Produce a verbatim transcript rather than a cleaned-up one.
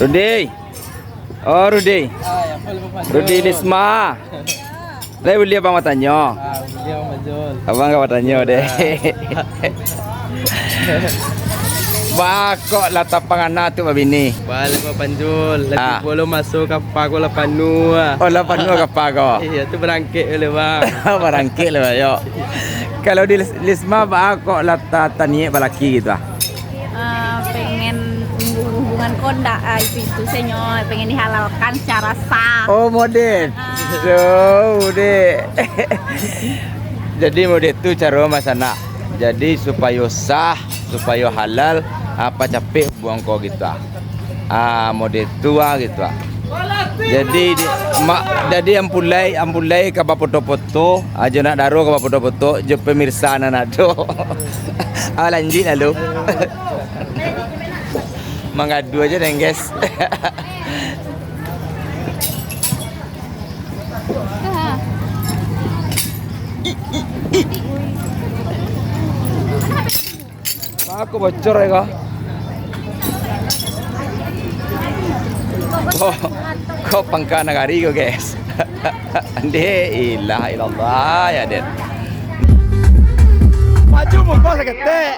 Rudi. Oh, Rudi. Rudi Lisma. Lai buliah abang batanyo? Ah, buliah, Bang Fajrul. Abang ka batanyo deh. Baa kok lah tapangana tu babini? Baa lah, Bang Fajrul. Ah. Lagi pulo maso kapa ko lah panuah. Oh, lah panuah kapa ko? Iyo, tu barangkek dulu, Bang. Barangkek lah, yo. Kalau di Lis-, Lisma, baa kok lah ta-, taniek balaki gitu ah? Ah, pengen hubungan ko ndak, ah, itu, itu, senyo, pengen dihalalkan secara sah. Oh, model. Ah. So, dek. Jadi, model tu caro Mas Anak. Jadi, supayo sah, supayo halal, apa capek buang ko gitu ah. Ah, model tu ah, gitu ah. Jadi, di, ma-, jadi ampulai, ampulai ka bapoto-poto, ajo nak daro ka bapoto-poto, jo pemirsa nan ado. Ah, lanjuik lalu. Mangadu ajo deh, guys. Aku bocor ya, kok. Kok, kok pangka nagari kok, guys. Dek, ilah ilallah, ya, Dek. Maju muka saketek.